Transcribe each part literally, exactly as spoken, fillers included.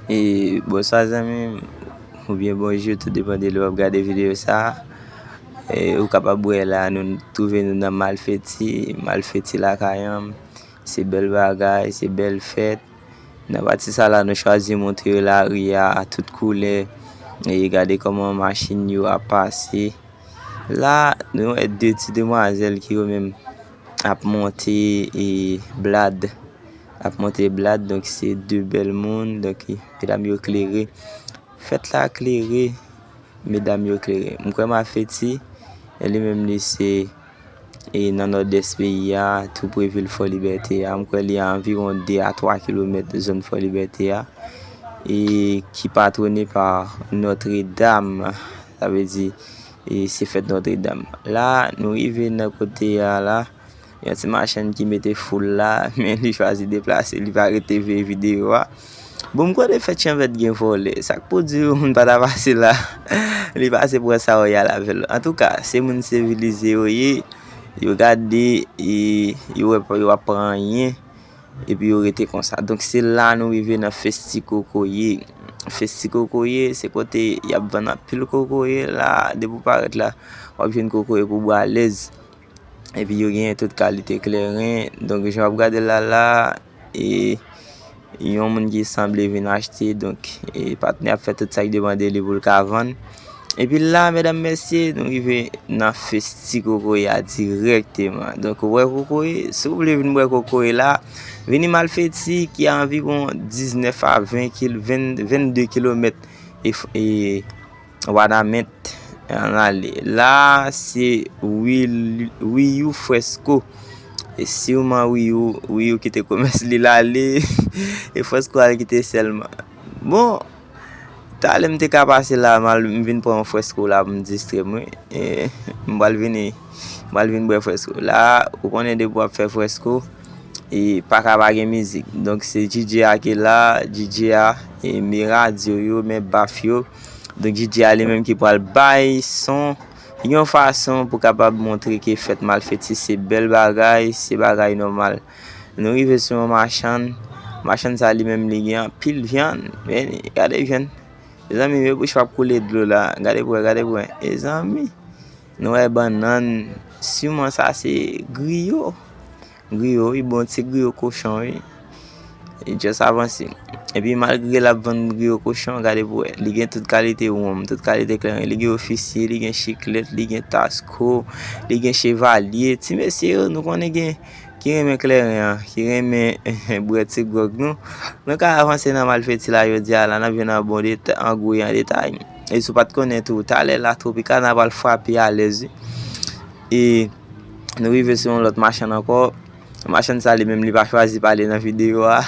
E bonswa zanmi m, oubyen bonjou, tou depann de lè w ap gade videyo sa a. E ou kapab wè la, nou twouve nou nan Malfeti, Malfeti lakay an. Se bèl bagay, se bèl fèt. Nan pati sa la, nou chwazi montre lari a tout koulè. E gade kòman machin yo ap pase. La, nou wè de ti demwazèl ki yo menm ap monte e blad. Ap monte blad, donk se de bèl moun, donk medam yo klere. Fèt la klere, medam yo klere. M kwè Malfeti, li menm li se e nan nòdès peyi a, tou pre vil Fò Libète a. M kwè li a anviwon de a twa kilomèt zòn Fò Libète a, e ki patwone pa Nòtredam, sa vle di, e se fèt Nòtredam. La, nou rive nan kote a la, yon ti machann ki mete foul la, men li chwazi deplase, li pa rete veye videyo a. Bon, m konnen fèt Chanvèt gen vòlè. Sa k pou di yon moun pa ta pase la, li pase pran sa yo y al avè l. Antouka, se moun sivilize yo ye. Yo gade, e, yo wè pa yo ap pran anyen, epi yo rete konsa. Donk, se la nou rive nan Festi Kokoye. Festi Kokoye, se kote y ap vann anpil kokoye la. Depi w parèt la, w ap jwenn kokoye pou bwalèz. Epi yo genyen tout kalite kleren. Donk, jan w ap gade l la la, e yon moun ki sanble vin achte. Donk, e patnè ap fè tout sa k depann de li pou l ka vann. Epi la, medam, mesye, nou rive nan Festi Kokoye a dirèkteman. Donk, ou wè kokoye, si w vle vin bwè kokoye la, vini Malfeti ki a anviwon diznèf a ven kil-, ven, vennde kilomèt e, e Wanament, ann ale. La, se Wi-, Wiyou Fresco. E siman Wiyou, Wiyou kite komès li l ale. E Fresco al kite sèlman. Bon, talè m te ka pase la, m al, m vin pran yon Fresco la pou m distrè m, wi. E m pral vini, m pral vin bwè Fresco. La, ou konnen depi w ap fè Fresco, e pa ka pa gen mizik. Donk, se D J a ki la, D J a, e men radyo yo, men baf yo. Donk, D J a li menm ki pral bay son yon fason pou kapab montre ke fèt Malfeti se bèl bagay, se bagay nòmal. Nou rive sou yon machann. Machann sa li menm li gen anpil vyann. Men, gade vyann. Mezanmi, men bouch pa ap koule dlo la. Gade pou wè, gade pou wè. Mezanmi. Nou wè bannann. Siman sa se griyo. Griyo, wi, bon ti griyo kochon, wi. Li just avanse. Epi malgre l ap vann griyo kochon, gade pou wè. Li gen tout kalite wonm, tout kalite kleren. Li gen ofisye, li gen chiklèt, li gen tasko, li gen chevalye. Ti mesye yo, nou konnen gen ki renmen kleren an, ki renmen bwè ti gwòg nou. Nou ka avanse nan Malfeti la jodi a la, n ap jwenn an bon deta-, an gwo e an detay. E si w pa t konnen tou, talè la Tropicana pral frape alèz, wi. E nou rive sou yon lòt machann ankò. Machann sa li menm li pa chwazi pale nan videyo a.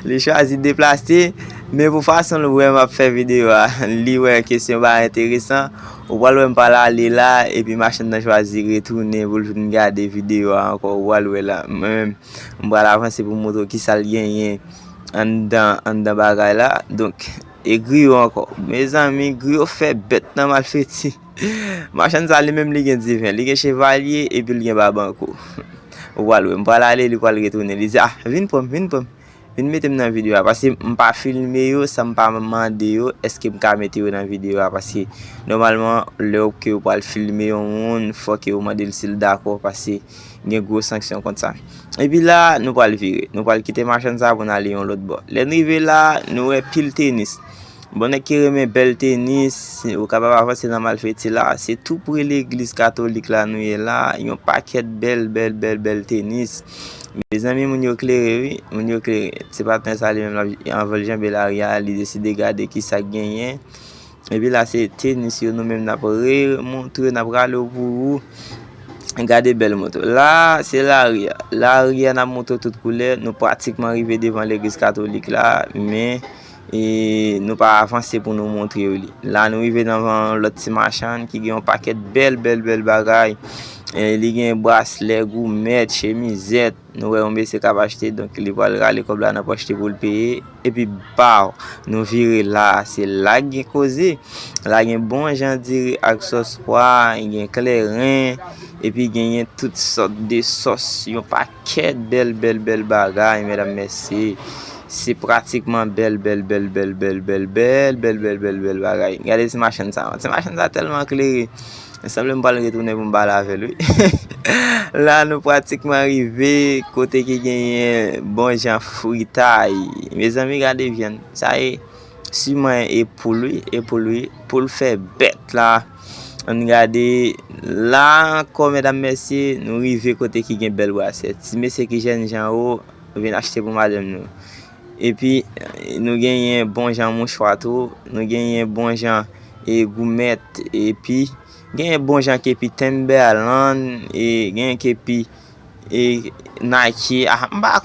Li chwazi deplase, men pou fason l wè m ap fè videyo a, li wè ke se yon bagay enteresan. Ou pral wè m pral ale la, epi machann nan chwazi retounen pou l vin gade videyo a ankò. Ou pral wè la. Mwen menm, m pral avanse pou m montre w kisa l genyen anndan, anndan bagay la. Donk, e griyo ankò. Mezanmi, griyo fè bèt nan Malfeti. Machann sa li menm li gen diven, li gen chevalye, epi l gen babankou. Ou pral wè, m pral ale, li pral retounen. Li di, "Ah, vin pran m, vin pran m. Vin mete m nan videyo a." Paske m pa filme yo san m pa mande yo èske m ka mete yo nan videyo a. Paske nòmalman, lè w ke w pral filme yon moun, fòk ke w mande l si l dakò, paske gen gwo sanksyon kont sa. Epi la, nou pral vire. Nou pral kite machann sa pou n ale yon lòt bò. Lè n rive la, nou wè pil tenis. Bon, nèg ki renmen bèl tenis, ou kapab avanse nan Malfeti la. Se tou pre legliz katolik la nou ye la. Yon pakèt bèl, bèl, bèl, bèl tenis. Mezanmi, moun yo klere, wi. Moun yo klere. Ti patnè sa li menm l ap anvòl janbe lari a, li deside gade kisa k genyen. Epi la, se tenis yo nou menm n ap remontre, n ap rale w pou ou. Gade bèl moto. La, se lari a. Lari a, n ap montre w tout koulè. Nou pratikman rive devan legliz katolik la, men, e, nou pa avanse pou nou montre w li. La, nou rive devan yon lòt ti machann ki gen yon pakèt bèl, bèl, bèl bagay. E, li gen braslè, goumèt, chemizèt. Nou wè yon mesye k ap achte, donk li pral rale kòb la nan pòch li pou l peye. Epi, baw, nou vire la. Se la gen koze. La gen bon jan diri ak sòs pwa, gen kleren, epi genyen tout sòt de sòs, yon pakèt bèl, bèl, bèl bagay, medam, mesye. Se pratikman bèl, bèl, bèl, bèl, bèl, bèl, bèl, bèl, bèl, bèl, bèl, bèl bagay. Gade ti machann sa. Ti machann sa tèlman klere. Sanble m pral retounen pou m pale avè l, wi. La, nou pratikman rive kote ki genyen bon jan fritay. Mezanmi, gade vyann. Sa e siman e poul, wi, e poul, wi. Poul fè bèt la. Ann gade la ankò, medam, mesye, nou rive kote ki gen bèl brasè. Ti mesye ki jèn jan yo, vin achte pou madanm nou. Epi, nou genyen bon jan mouchwa tou, nou genyen bon jan e goumèt, epi genyen bon jan kepi Timberland, e genyen kepi e Nike. Ah, m pa